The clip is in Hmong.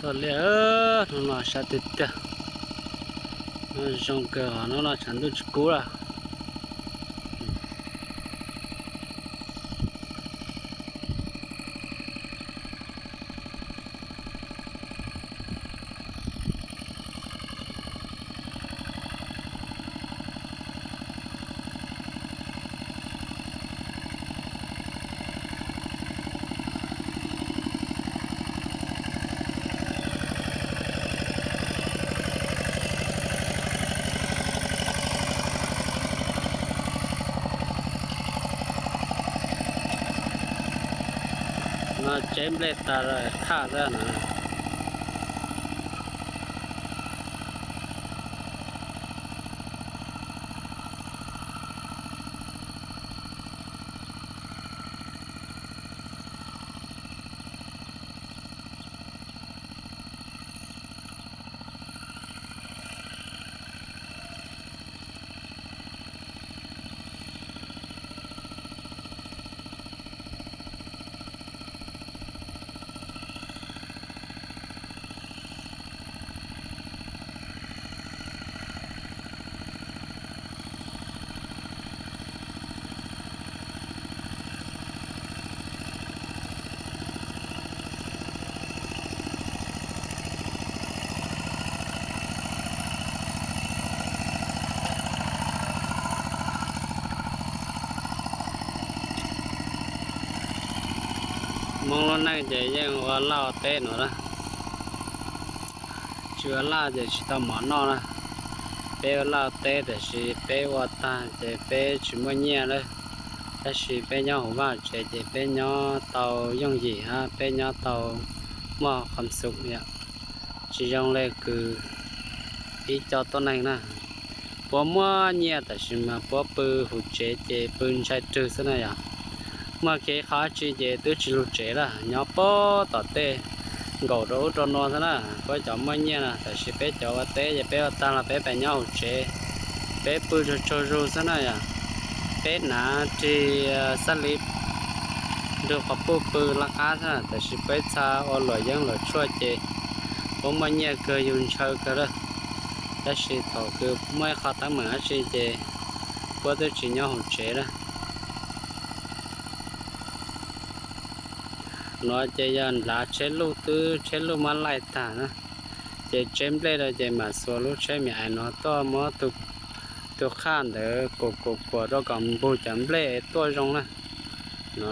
Txog liaj, hnub no sab tiag tiag. Zoo kawg, hnub no tshav ntuj tsis kub lawm. No tseb nplej tas lawm, khaj xwb no. Hmoob lub neej ces yeej ua laj ua teb no na. Tsis ua laj ces tsis tau mov noj na. Peb ua laj ua teb tiam sis peb ua tag ces peb tsis muaj nyiaj lawm. Tab sis peb nyob hauv vaj tsev ces peb nyob tau yooj yim hab peb nyob tau muaj qhov xum yom. Tsis zoo le kws ib co tuab neeg na, puab muaj nyiaj tab sis mas puab pw hauv tsev ces pw ntshai rwg xwb na yom. Muaj kev qhov dab tsi ces twb tsis lug tsev lawm, nyob puag tom tej nkaum rau ub rau nuav xwb na. Puab cov muaj nyiaj na, tab sis peb cov ua teb ces peb ua tag los peb pem nyob hauv tsev, peb pw tsaug tsaug zug xwb na yom. Peb hnav rig xab li nrug qhov puj pw laj qab xwb na, tab sis peb txha ua luam yeeb luam tshuaj ces puab muaj nyiaj kawg yug ntshaw kawg lawm. Tab sis thaum kws muaj ib qho teeb meem dab tsi ces puab twb tsis nyob hauv tsev lawm. Nuav ces yog nrad tsheb luj twb tsheb luj muab laij tag na, ces tseb nplej rau ces mam xuas lub tsheb me ais nuav tuaj muab tus qhaj ntawd kuam kuam kuam rau kom npug cov nplej tuaj zoo na. No